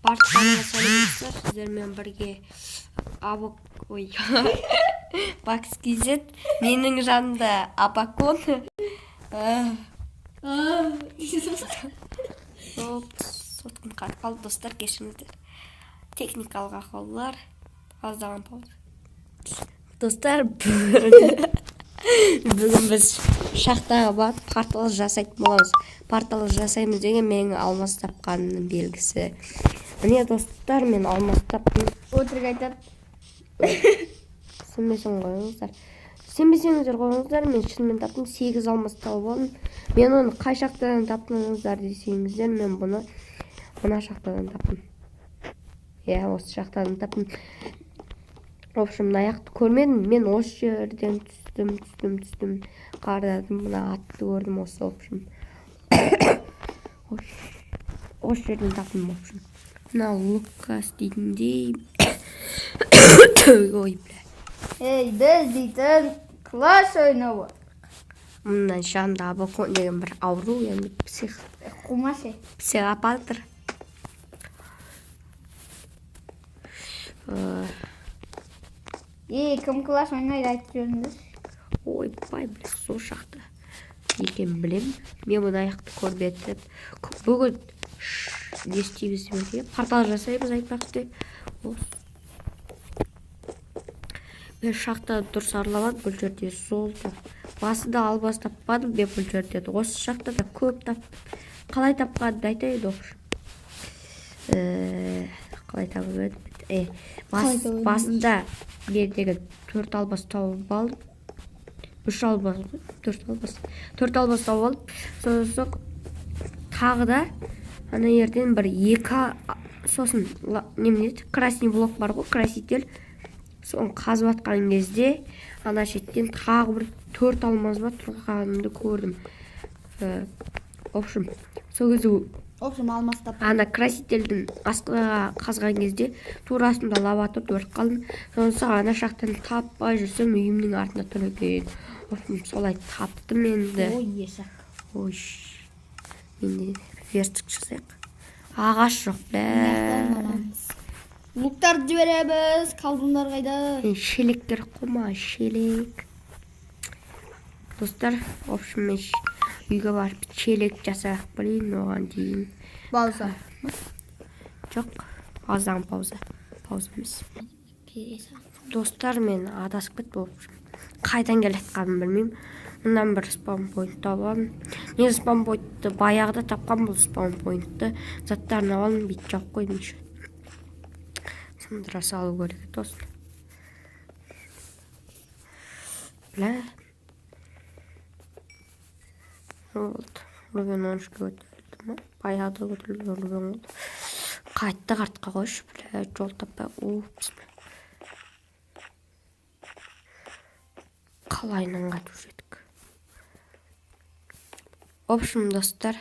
Барлықтарыңызға сәлем, достар. Сіздермен бірге Абок, ой, Бакс KZ. Менің жанымда Абакон. Соткам қатып қалды, достар, кешіріңіздер. Техникалық ақаулар. Аздаған пауза. Достар, бүгін біз шахтаға барып портал жасайтын боламыз. Портал жасаймыз деген менің алмас тапқанымның белгісі. Міне, достар, мен алмас таптым. Өтірік айтады. Сенбесең қойыңыздар. Сенбесеңіздер қойыңыздар, мен шынымен таптым. 8 алмас тауып алдым. Мен оны қай шахтадан таптыңыздар десеңіздер, мен бұны мына шахтадан таптым. Иә, осы шахтадан таптым. В общем, мына аяқты көрмедім. Мен осы жерден түстім, түстім, түстім. Қарадым, мына атты көрдім осы, в общем. Осы жерден таптым, в общем. Мына Лукас дейтіндей. Ой, бля. Ей, біз дейтін Клаш ойнап отыр. Мына жанында Абакон деген бір ауру, яғни псих. Қумашы. Психопатр. Ей, кім Клаш ойнайды, айтып жіберіңдерші. Ойбай, бля, сол жақта екенін білемін. Мен мына аяқты көрмедім. Бүгін не істейміз деп едік, портал жасаймыз айтпақшы деп. Мен шахтаны дұрыс араламадым, бұл жерде золото. Басында алмас таппадым мен бұл жерде. Осы шахтада көп таптым. Қалай тапқанымды айтайын, в общем. Қалай тауып едім? Қалай тауып едің? Басында мен деген 4 алмас тауып алдым. 3 алмас ғой, 4 алмас. 4 алмас тауып алдым. Сосын тағы да ана жерден бір 2, сосын немене еді? Красный блок бар ғой, краситель. Соны қазып жатқан кезде ана шеттен тағы бір 4 алмаз ба тұрғанымды көрдім. В общем, сол кезде В общем, алмаз таптым. Ана красительдің астыға қазған кезде тура астымда лава тұрды, өліп қалдым. Сосын ана жақтан таппай жүрсем, үйімнің артында тұр екен. В общем, солай таптым енді. Ой, есек. Ой, енді верстак жасайық. Ағаш жоқ, бля. Луктарды жібереміз, колдундар қайда? Мен шелек керек қой маған, шелек. Достар, в общем, мен үйге барып шелек жасап білейін, оған дейін. Пауза. Жоқ, аздан пауза. Пауза емес. Достар, мен адасып кеттім, в общем. Қайдан келе жатқанымды білмеймін. Мындан бір спаун пойнт тауып алдым. Негізі спаун пойнтты баяғыда тапқан, бұл спаун пойнтты. Заттарын алып алдым, бүйтіп жауып қойдым еще. Сындыра салу керек еді осыны. Бля. Болды. Рубен он үшке көтерілді ма? Баяғыда көтерілген Рубен болды. Қайтты артқа қойшы, бля, жол таппай. Упс. Қалайынан қайтып жеттік. В общем, достар,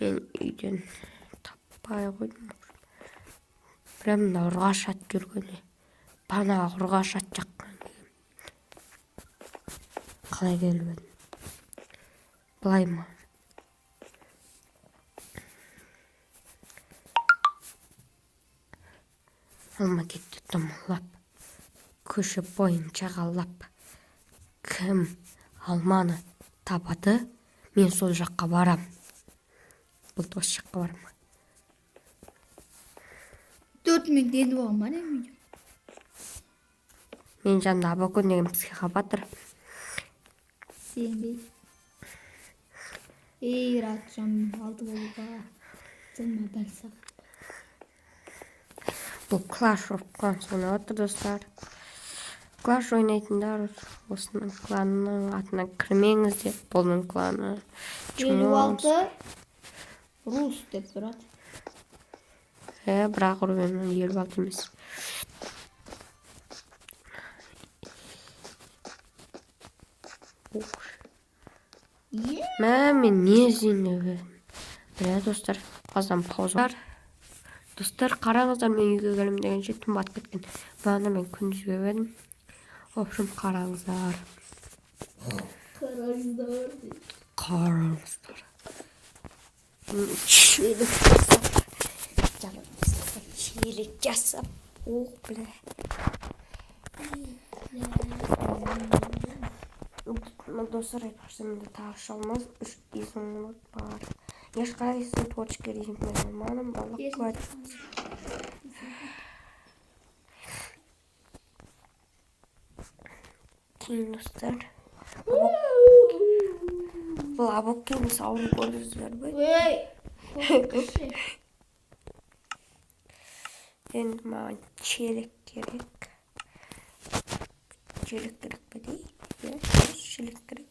мен үйден таппай қойдым. Прям мына ұрғаш ат жүргені. Бана ұрғаш ат жаққан деген. Қалай келіп едім? Былай ма? Алма кетті домалап. Көше бойын жағалап. Кім алманы табады, мен сол жаққа барам. Бұл осы жаққа барам. 4 минут енді болған ба, не видео? Менің жанымда Абакон деген психопатр. Сенбей. Ей, Ратжан, алты болуға жиырма бір сағат. Бұл Clash of Clans ойнап отыр, достар. Clash ойнайтындар осының кланының атына кірмеңіздер. Бұның кланы. Елу алты Рус деп тұрады. Бірақ Рубеннің елу алты емес. Мә, мен не іздейін деп едім. Бля, достар, аздан пауза. Достар, қараңыздар, мен үйге келемін дегенше түн батып кеткен. Бағана мен күндіз келіп едім. В общем, қараңыздар. Қараңыздар. Қараңыздар. Красав. Ох, бля. Достар, айтпақшы, менде тағы үш алмаз, үш изумруд бар. Ешқайсысын творческий режиммен алмадым. Балық кладь. Кейін, достар. Бұл абоккеміз ауру көрдіңіздер бе? Енді маған челек керек. Челек керек пе дей? Иә, челек керек.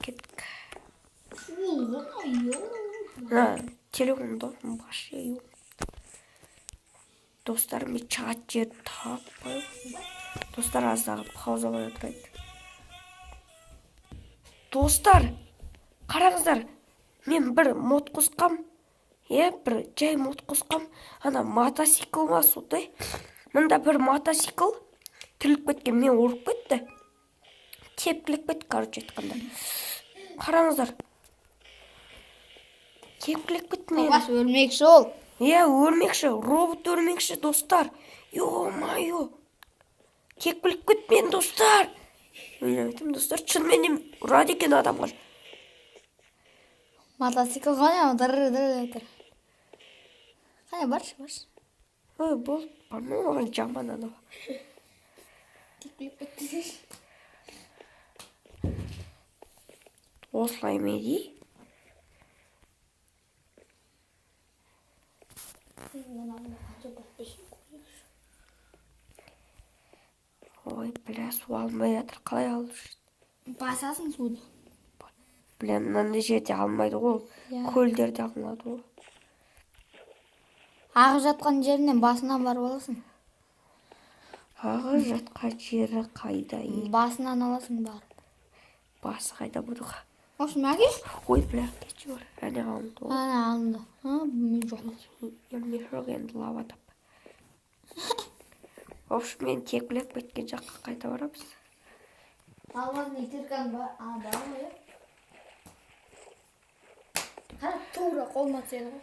Кеттік. Телефонда вообще. Достар, мен чат жер таппай. Достар, аздағы пауза қоя тұрайық. Достар, қараңыздар, мен бір мод қосқам. Иә, бір жай мод қосқам. Ана мотоцикл ма сондай. Мында бір мотоцикл тіріліп кеткен, мен ұрып кетті. Тепкілеп кетті, короче айтқанда. Қараңыздар. Тепкілеп кетті мені. Топас өрмекші ол. Иә, өрмекші, робот өрмекші, достар. Ё-моё. Тепкілеп кетті мені, достар. Мен айтамын, достар, шынымен ұрады екен адамға. Мотоцикл қане, дыр дыр. Қане, баршы, баршы. Ой, бол, бармай оған жаман анау. Тепкілеп кетті. Осылай ма дей? Ой, бля, су алмай жатыр. Қалай алып жүрсің? Басасың суды. Бля, мынандай жерде алмайды ғой. Көлдерде алынады ғой. Ағып жатқан жерінен басынан барып аласың. Ағып жатқан жері қайда? Басынан аласың барып. Басы қайда бұдыға? Осы мәкеш? Ой, бля, кетші бар. Әне алынды ғой. Әне алынды. Мен жоқ. Мен жоқ, енді лава тап. В общем, мен тепкілеп кеткен жаққа қайта барамыз. Алмазный киркаң бар, бар ғой, иә? Қара, тура қолыма түседі ғой.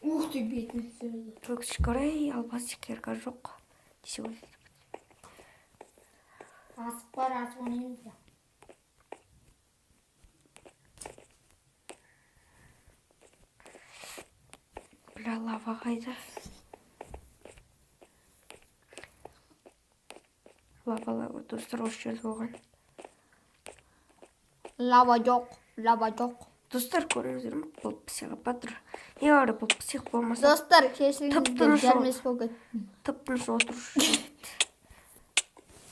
Ух ты, бетіме түседі. Өкінішке орай, алмазный кирка жоқ. Десе болады. Асық бар, асық ойнаймыз ба? Бля, лава қайда? Лава, лава, достар, осы жерде болған. Лава жоқ, лава жоқ. Достар, көрдіңіздер ме? Бұл психопат. Егер бұл псих болмаса, Достар, кешіріңіздер, жармес болып кеттім. Тып-тыныш отырушы еді.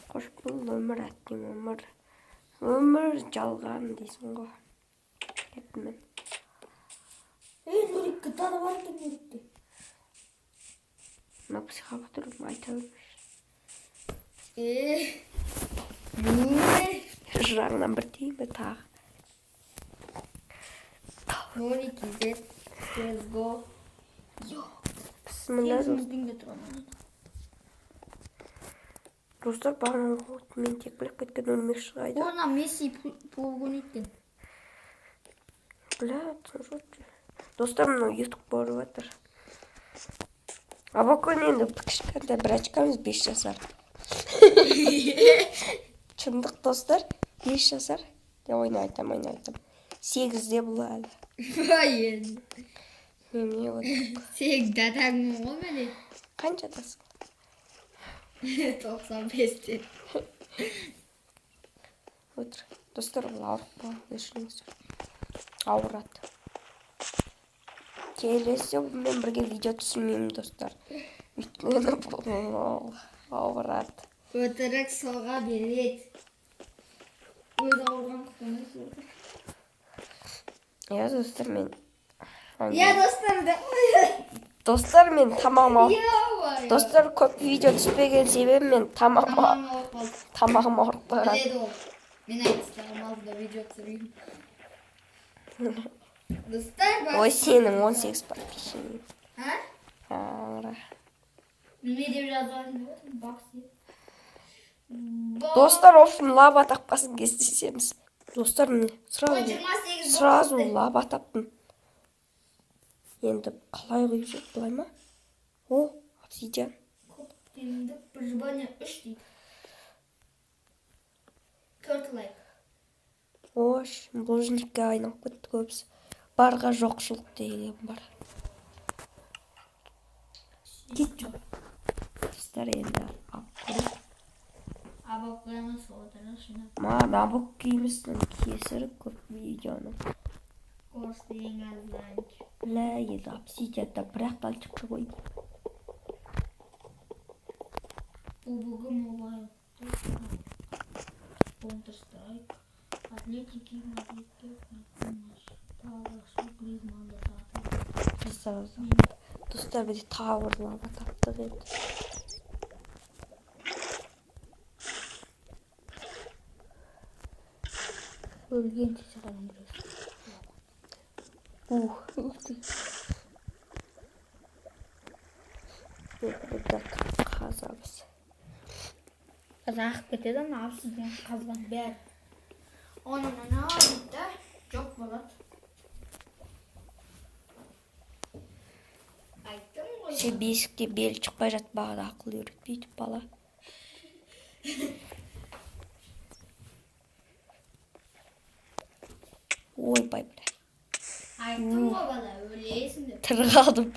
Қош, бұл өмір әттең өмір. Өмір жалған дейсің ғой. Кеттім мен. Ей, Нурикке тағы бар екен, Нурикке. Мына психопат айта бермеші. Жағынан бір тиін бе тағы? Нурик KZ, let's go. Мында достар, бағана мен тепкілеп кеткен өрмекші қайда? Ona Месси пулгун екен. Бля, түсініп. Достар, мынау ютуб көріп жатыр. Абакон енді кішкентай бір очкамыз 5 жасар. Шындық, достар, 5 жасар. Де ойна айтам, ойна айтам. 8-де бұл әлі. Ой, Немене отыр? Сегіз дадаңмын ғой мен. Қаншадасың? 95-те. Отыр. Достар, бұл ауырып қалады, кешіріңіздер. Ауырады. Келесі бұнымен бірге видео түсірмеймін, достар. Өйткені бұл ауырады. Өтірік соға береді. Өз ауырғандықтан өз. Иә, достар, мен Иә, достар, да. Достар, мен тамағым ауырып Иә, Достар, көп видео түспеген себебім мен Тамағым ауырып қалды. тамағым ауырып қалған. Біледі ол. Мен айтыстағым алдында видео түсірейін. Достар, Ой, сенің 18 подписчигің. А? Ара. Неме деп жазып жатырмын? Бакс деп. Достар, в общем, лава тапқасын кездесеміз. Достар, міне, сразу лава таптым. Енді қалай құйып жіберді, былай ма? О, обсидиан. Көктемдік выживание 3 дейді. 4 лайк. Ош, булыжникке айналып кетті көбісі. Барға жоқшылық деген бар. Кет. Достар, енді алып көрейік. Абак қоямыз отырып. Маған абок емес, кесірі көп видеоның. Бля, енді обсидианда бір ақ тал шықты ғой. PUBG Mobile. Counter Strike. Атлетики Мадридке Гризманды. Достар, бізде тағы бір лава таптық енді. Өлгенше шығарым біреусі. Ух. Енді қазамыз. Қазір ағып кетеді ана обсидиан қазған бәрі. Оның ана дейді жоқ болады. Айттым ғой. Сен бесікте бел шықпай жатпаған ақыл үйретпейді бала. Ойбай, бля. Айттым ғой бала, өлесің деп. Тірі қалдым.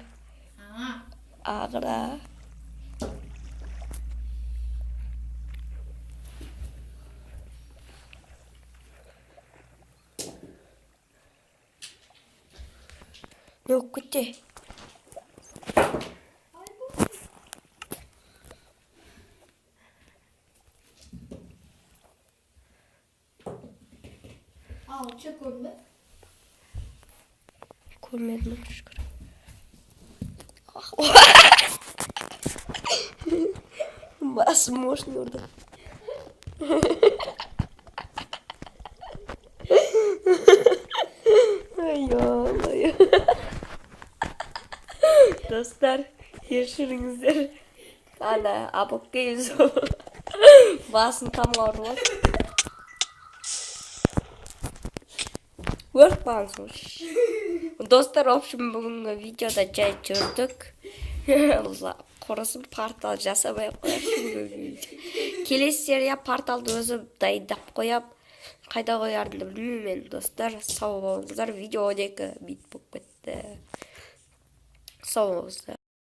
Ағыра. Не болып кетті? Ал, че көрдің бе? Көрмедім, шүкір. Басым мощный ұрды. Ой-ой. Достар, кешіріңіздер. Ана, абок кейіз. Басын тамға ұрып алды. Өліп қалғансың. Достар, в общем, бүгінгі видеода жай жүрдік. Құрысын портал жасамай ақ қояйықшы бүгінгі видео. Келесі серия порталды өзім дайындап қоям. Қайда қоярымды білмеймін енді, достар. Сау болыңыздар. Видео 12 минут болып кетті. Сау болыңыздар.